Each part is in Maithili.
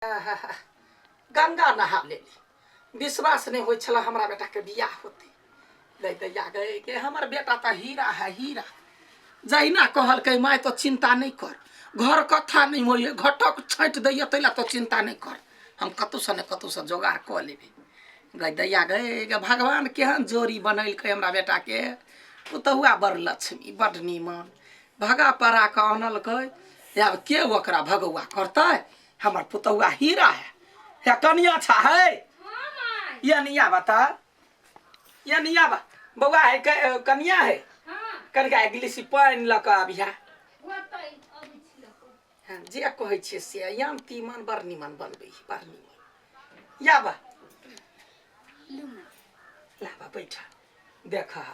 गंगा नहा लेली। विश्वास नहि होइ छलै हमरा बेटाके बियाह होतै। गई दैया गई के हमर बेटा तऽ हीरा है हीरा। जहिना कहलकै माय तो चिंता नहि कर, घर कथा नहि होइए, घटक छाँटि दैए ताहि लए तो चिंता नहि कर, हम कतहुसँ ने कतहुसँ जोगाड़ कऽ लेबै। गई दैया गई गे भगवान केहन जोड़ी बनेलकै हमरा बेटाके। पुतहुआ बड़ लक्ष्मी बड़ नीमन, भगा पड़ा कऽ अनलकै। आब के ओकरा भगौआ करतै? हमर पुतहुआ हीरा है। हे कनिया छा है ये निया बता, ये निया बा बौआ है कनिया है। कनिका एक गिलास पानि लऽ कऽ अबिहा। हाँ, जे कहै छियै से याम तीमन बड़ नीमन बनबै है, बड़ नीमन। या बा लाबा बैठा। देखा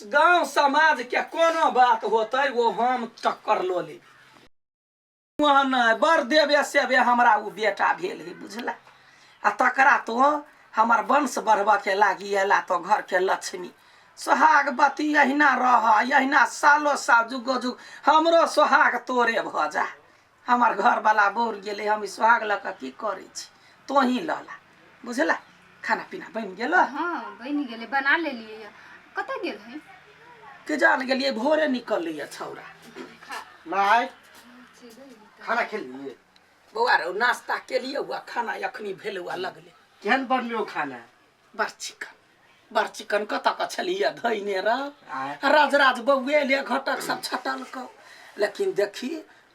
गांव समाज के कोनो बात होतै वो हम टक्कर लऽ लेबै। वहाँ नहि बड़ देवे सेवे हमरा ओ बेटा भेल है बुझला। आ तकरा तो हमर वंश बढ़बऽ के लागी अयला तो घर के लक्ष्मी सोहागवती अहिना रह, अहिना सालो साल जुगो जुग हमरो सोहाग तोरे भऽ जा। हमर घरवला बौर गेलै, हम ई सोहाग लऽ कऽ की करै छी, तोही लऽ ला बुझला। खाना पीना बनि गेल? हाँ बनि गेलै, बना लेलियै। कतऽ गेल है? के जान गेलियै, भोरे निकललै छौड़ा। माय खाना खेलिए? बौआ रौ नाश्ता केलियै हुआ, खाना अखनी भेल हुआ लगले। केहन बनलो खाना? बड़ चिकन, बड़ चिकन। कतऽ कऽ छलियै धैने रह? राज राज बौए ले घटक सब छटल कऽ। लेकिन देखी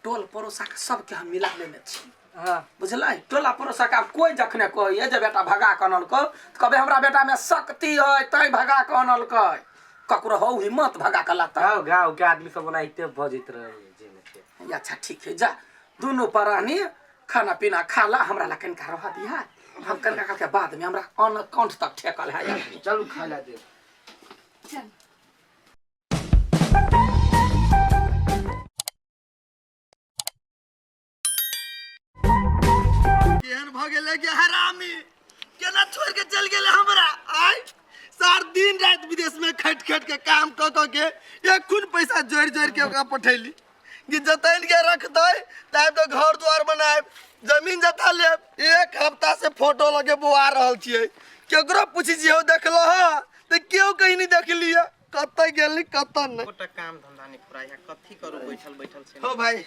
टोल पड़ोसा के सबके हम मिला लेने छी। हाँ। बुझलै? टोला पड़ोसा के आब कोई जखने कहैए जे बेटा भगा कऽ अनलकै तऽ कहबै हमरा बेटा में शक्ति है तैं भगा कऽ अनलकै। ककरो हौ हिम्मत भगा कऽ लाता। गाँव गाँव के आदमी सब ओनाहिते बजैत रहे जे में से। अच्छा ठीक है, जा दुनू प्राणी खाना पीना खा ला, हमरा ला कनिका रह दिहा, हम कनिका काल के बाद में हमरा अन्न कंठ तक ठेकल है अखनी। चलू खा ला दे। चल। केहन भऽ गेलै कि हरामी केना छोड़ के चल गेलै हमरा। आय सार दिन राति विदेश में खटि खटि के काम कऽ कऽ के एखुन पैसा जोड़ि जोड़ि के ओकरा पठैली कि जतन के रखतै तब तो घर द्वार बनायब, जमीन जथा लेब। एक हफ्ता से फोटो लगे बौआ रहल छियै, केकरो पूछै छियै हौ देखलह तऽ केओ कहीं नहीं देखलियै, कतऽ गेली कतऽ नहि। एकोटा काम धंधा नहि फुराइ है, कथी करू बैठल बैठल से। हो भाई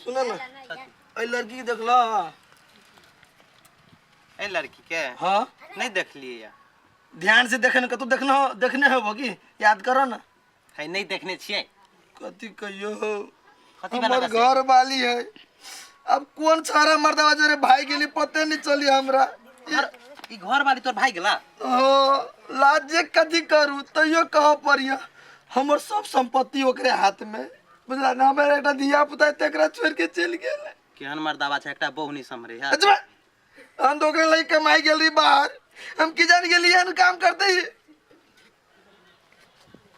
सुनो ना, एहि लड़की के देखलह? एहि लड़की के? हाँ। नहि देखलियै या। ध्यान से देखने कतौ देखने हो, देखने होबो की? याद करो ना। है नहीं देखने छियै। कथी कहियो, कथी बना हमर कऽ से? घर वाली है, अब कौन छाड़ा मर्दवा जोरे भाई गेली पते नहीं चली हमरा। ई घर वाली तोर भाई गेला? हो लाज जे कथी करू तैयो कह पड़िया हमर सब संपत्ति ओकरे हाथ में बुझला ना। हमर एकटा धिया पुता है, तेकरा छोड़ के चलि गेल। केहन मर्दावा छै, एकटा बहु नहीं सम्हरे है। अच्छा हम तो ओकरे लई कमाई गेल रही बाहर, हम की जान गेली एहन काम करते ही।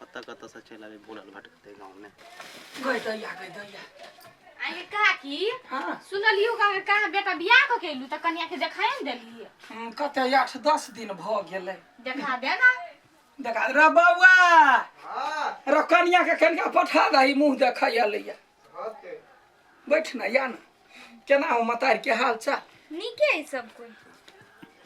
कतऽ कतऽ से चलि आबै भूलल भटकते गाँव में। गई दैया गई दैया। आगे काकी हाँ। सुनलियो का कहाँ बेटा बियाह कऽ के एलू तऽ कनिया के देखाए ने देलियै। कते 8-10 दिन भऽ गेलै। देखा दे ना। देखा रे बौआ रे कनिया के कनिका पठा दही, मुँह देखै एलैया। बैठ ना या ना, केना हो मतार के हाल चाल? नीके है सब कोई।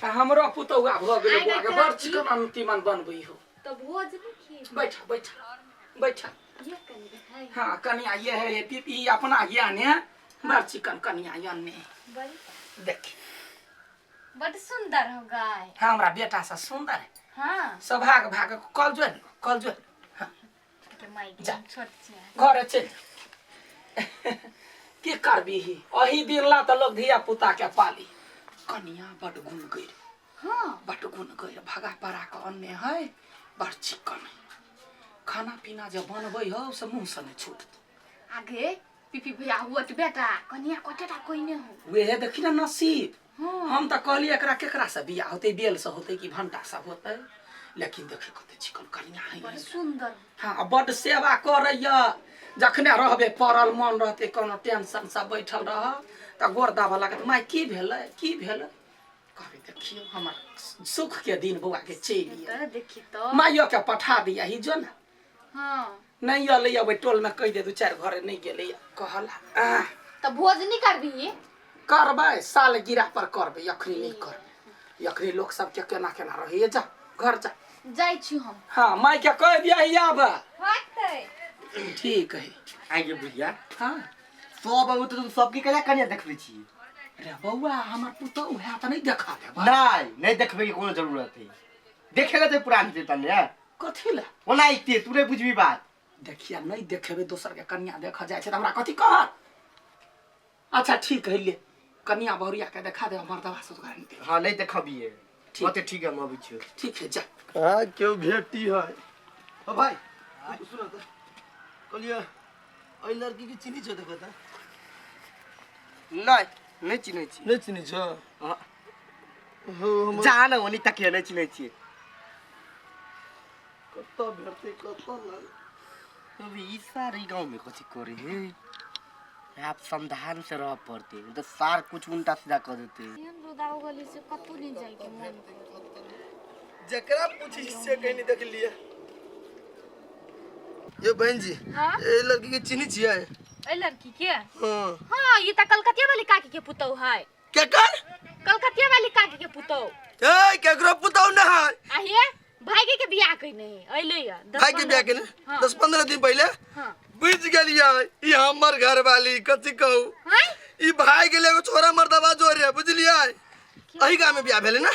आ हमरो पुतौआ भऽ गेलै आइ बौआ के, काकी। बड़ चिकन तीमन बनबै हो। तो भोज नहीं खेबै। बैठा बैठा बैठा। ये कनी देखाइ। हाँ कनिया ये है, ये पी ई अपना ज्ञान है, बड़ चिकन कनिया यन्ने। बड़ी देख बड़ सुंदर हो गाय। हाँ हमरा बेटा से सुंदर है। हाँ। सौभाग्य भाग कल जो कल जो। हाँ। के माई जा। छोट छै। घरे चलि की करबीही, अही दिन ला तऽ लोग धिया पुता के पाली। कनिया बड गुण गइर। हाँ। बड गुण गइर, भगा पड़ा के अन्ने है, बड़ चिकन है। खाना पीना जे बनबै हौ से मुँह से नहि छूटत। आगे पीपी भैया हुअत बेटा कनिया कतेटा कोइने हो। वेहे देखी ना नसीब। हाँ। हम तऽ कहलियै एकरा केकरा से बियाह होतै, बेल से होतै कि भंटा से होतै, लेकिन देखी कते चिकन कनिया है। बड़ सुंदर। हाँ बड सेवा करैया, जखने रहबे पड़ल मन रहते कोनो टेंशन से बैठल रह तऽ गोर दाबऽ लागत, माय की भेलै की भेलै, कहबै देखियौ हमर सुख के दिन बौआ के चलि एलै। तऽ देखी तऽ माइयो के पठा दिया ही जो ना। हाँ। नहीं अलै ओहि टोल में कहि दे 2-4 घरे नहीं गेलै कहला। आह। तऽ भोज नहीं करबी? करबै साल गिरा पर करबै, अखनी नहि करबै। अखनी लोक सबके केना केना रहैए। जा घर जा। जाइ छी हम। हाँ, माय के कह दिया ही आब। होतै। ठीक है। आगे बुढ़िया। हाँ, सब अबू तऽ सबके केना कनिया देखबै छी? रे बौआ, हमर पुतहु है तऽ नहि देखा देबै? नहीं नहीं, देखबै के कोनो जरूरत है। देखे ला तऽ पुरान हेतै तने। कथी ला? ओना अइते तू नहीं बुझबी बात। देखिया, नहीं देखेबै दोसर के कनिया देखऽ जाइ छै तऽ हमरा कथी कहत? अच्छा ठीक है, ले कनिया बहुरिया के देखा दे, मर्दवा से तोरा नहीं देख। हाँ, नहीं देखबिए। ठीक। ओते ठीक है, हम अबै छियौ। ठीक है, जा। हाँ, क्यों भेटी है। ओ भाई, सुनो तो, कहलिए एहि लड़की के चिन्ही छो? देखो त। नहीं, नहीं चिन्है छी। नहीं चिन्ही छो? हाँ। हो हमर जा न ओनी तकिए, नहीं चिन्है छियै। कतऽ भेटतै, कतऽ लग अभी ई सारी गांव में कथी करे है? आप सावधान से रह पड़ते, नहीं तो सार कुछ उल्टा सीधा कर देते। एहन रौदा उगल से कतौ नहि जाइके मन करे। जकरा पूछी से कहीं नहीं देख लिए। ये बहन जी। हाँ? ए लड़की के चिन्ही छियै? एहि लड़की के? हाँ। हाँ, ई तऽ कलकतिया वाली काकी के पुतहु है। केकर? कलकतिया वाली काकी के पुतहु। ए, केकरो पुतहु न है। आ हे भाईके के बियाह कइने है, अइले या दस भाई के पंद्रह बियाह केने? हाँ। 10-15 दिन पहले। हाँ। बुझ गेलियै, ई हमर घर वाली। कथी कहू? हैं? ई भाई गेलै एगो छोरा मर्दबा जोरे, बुझलियै? एही गाँव में बियाह भेलै ना?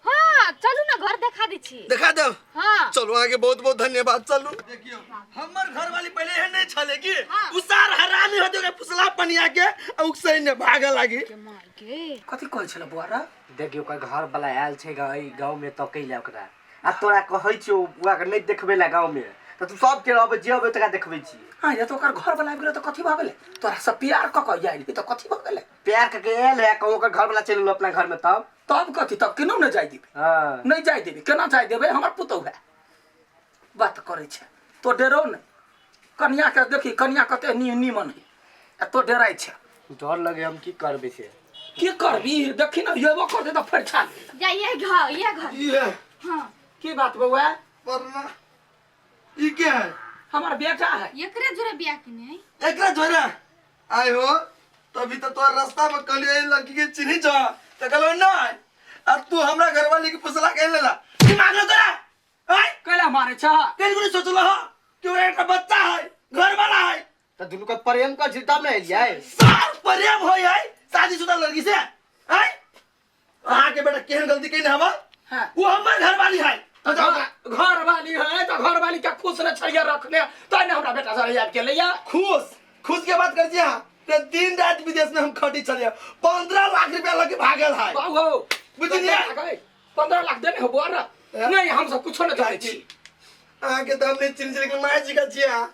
हाँ, चलू ना, घर देखा दै छी। देखा देब? हाँ। चलू, अहाँके बहुत बहुत धन्यवाद। चलू, देखियौ, हमर घर वाली पहले एहन नहीं छलै कि हाँ। उसार हरामी होते, ओकरा फुसला पनिया के आ उकसै ने भागऽ लागी। के माय के। कथी कहै छलै बौआ रे? देखियौ, ओकर घर वाला आयल छै गाँव में तकै लए ओकरा। आ तोरा कहै छियौ बुआ के नहीं देखबै ला गाँव में, तऽ तू सबके रहबै जे अबै तकरा देखबै छी। हाँ, ये तो ओकर घर वाला आबि गेलै तऽ कथी भऽ गेलै? तोरा सब प्यार कऽ कऽ आयल तऽ कथी भऽ गेलै? प्यार करके आयल है, कहूँ ओकर घर वाला चलि गेल अपना घर में तब? तब कथी? तब केना नहि जाय देबै? हाँ। नहि जाय देबै, केना जाय देबै? हमर पुतहु है, बात करै छै। तो डरो नहि, कनिया के देखी, कनिया कते नीमन है आ तो डराइ छै। डर लगे, हम की करबै से? की करबी? देखी ने, एबो करतै तऽ फरिछा लेबै। जा, ये घर, ये घर। ई है? हाँ। की बात बौआ? पढ़ना, ई के है? हमर बेटा है। एकरे जोरे बियाह केने है। एकरा जोरे आय हो, तभी तो तोर रास्ता में कहलियो ए लड़की के चिन्ही छ, त कहलो नहीं, आ तू हमरा घरवाली के फुसला के लेला। दिमाग न तोरा आय? कैला मारे छ? कहीं को सोचलो हो कि ओकरा एकटा बच्चा है, घर वाला है? तऽ दुनू के प्रेम कर छी तब ने एलियै। सार प्रेम होय है शादीशुदा लड़की से आय? अहाँ के बेटा केहन गलती कइने हवा? हाँ। वो हमर घरवाली है। तऽ घर वाली है तऽ घर वाली के खुश न छलियै रखने, तै ने हमरा बेटा सर आबि गेलै या। खुश खुश के बात कर छी अहाँ ते? दिन रात विदेश में हम खटी छलियै, 15 लाख रुपया लगे भागल है। बाबू, बुझलियै? 15 लाख देने हो बौआ रे? नहीं, हम सब कुछो नहीं जानै छी। अहाँके तऽ हम नहि चिन्है छी, लेकिन माय जी का छियै अहाँ।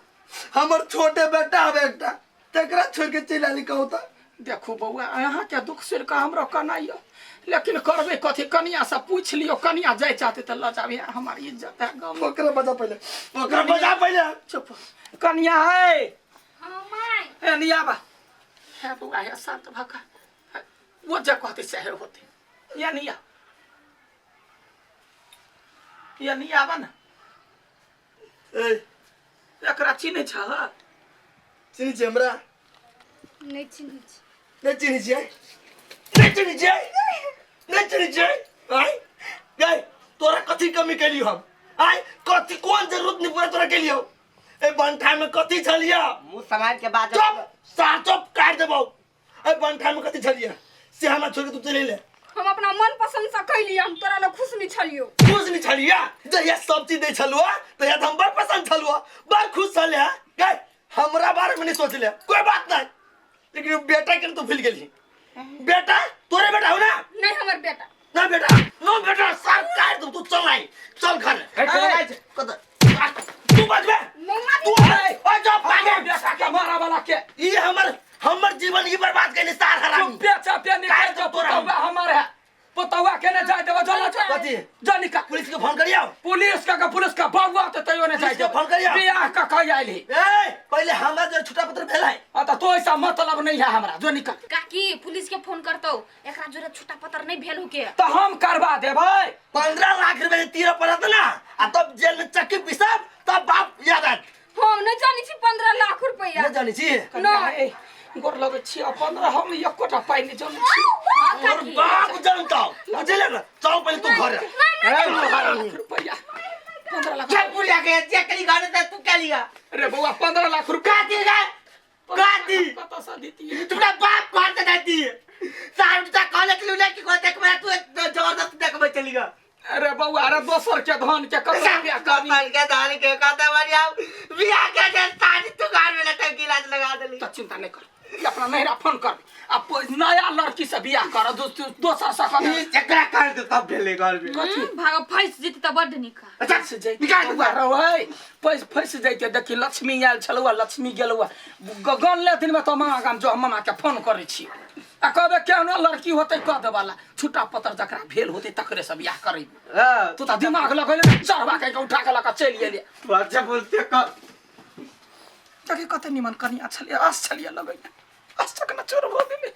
हमर छोटे बेटा हवे एकटा, तकरा छोड़ के चलि आली, कहू तऽ। देखू बौआ, अहाँके दुख सुनि कऽ हमरो कनाइयो, लेकिन करबै कथी? कनिया से पूछि लियौ, कनिया जाय चाहते तऽ लऽ जाबी, हमर इज्जत है गाँव में। ओकरा बजा पहिले, ओकरा बजा पहिले। चुप, कनिया है। हाँ my. ए नियाबा हे बौआ, हे शांत भऽ कऽ, वो जे कहते सहे होते। या निया, या नियाबा ने। ए। एकरा चिन्है छह? चिन्है छियै हमरा? नहि चिन्है छी। नहि चिन्है छियै? नहि चिन्है छियै? नहि चिन्है छियै? आय गै, तोरा कथी कमी केलियौ हम? आय, कथी कोन जरूरत नहि पूरा तोरा केलियौ? ए बंठा में कथी छलियै? मुँह सम्हारि के बाज। चुप सार, चुप, काटि देबौ। ए बंठा में कथी छलियै से हमरा छोड़ के तू चलि एले? हम अपना मन पसंद से कैलियै, हम तोरा लग खुश नहीं छलियो। खुश नहीं छलियै? जहिया सब चीज दै छलुआ तहिया तऽ हम बड़ पसंद छलुआ, बड़ खुश छलियै। गै, हमरा बारे में नहीं सोचले, कोई बात नहीं, लेकिन उ बेटा के तू भूल गेली। बेटा तोरे बेटा हो ना? नहीं हमर बेटा। ना बेटा, नो बेटा, सार काट दू। तू चल आई, चल घर। कतऽ तू बजबे? मम्मा। तू ओए जो भागे। बेटा के मारा वाला के। ई हमर हमर जीवन ई बर्बाद केने सार हरामी। चुप चापे निकल काट जो। दो तोरा। पुतौआ हमर है, पुतौआ के ने जाय देबो। चलो चल। कथी? जा निकल। पुलिस के फोन करियो। पुलिस का, पुलिस का बउआ तो तैयो ने जाय। पुलिस के फोन करियो। बियाह का कह आइल ही। ए, पहले हमरा जो छुटा पत्र भेल है। आ तो तो ऐसा मतलब नहीं है हमरा, जो निकल। काकी, पुलिस के फोन करतौ, एकरा जोरे छुट्टा पत्र नहीं भेल हो के। तो हम करवा देबै। 15 लाख रुपए तीर पड़त ना, आ तब जेल में चक्की पिसब तब बाप याद आयत। हम नहीं जानी छी 15 लाख रुपया। नहीं जानी छी? कनिया, ए, गोर लगै छी अपन हम एकोटा पाइ नहि जनै छी। तोर बाप जनता बुझले ना, चल पहिले तू घर। 15 लाख रुपैआ, 15 लाख। चल बुढ़िया के जे कली घर त तू क्या लिया? रे बौआ, 15 लाख रुपया। का दी गे, का दी? कतऽ से दितियै? तुम्हारा बाप घर से जाती है साहब त कॉलेज लूले की को देखबे, तू जबरदस्त देखबे चली गा। अरे बौआ, अरे दोसर के धन के कत रुपया कमी? कपाल के धान के कत बढ़िया बियाह के जे शादी तू घर में लटक गिलास लगा देली। तऽ चिंता नहि कर, ई अपना नैहरा फोन कर आ नया लड़की से बियाह कर, दोसर से कर। ई एकरा कर दे तब भेले घर में। कथी? भाग, फंस जेती तऽ बड्ड नीक। अच्छा। फंसि जैते। निकाल। बौआ रहै, पैस फंसि जैते। देखी, लक्ष्मी आयल छलौ, लक्ष्मी गेलौ। गनले दिनमे तऽ मामा गाम जो, हम मामाके फोन करै छी आ कहबै केहनो लड़की होतै कह देबला, छुट्टा पत्तर जकरा भेल होतै तकरे से बियाह करेबै। हां। तू तऽ दिमाग लगेले ने, चढ़वा के उठा के लऽ कऽ चलि गेलियै। तू अच्छा बोलते कर। देखी, कते निमन कनिया छलियै, आस छलियै लगैने, आस तक न चोर भऽ गेलै।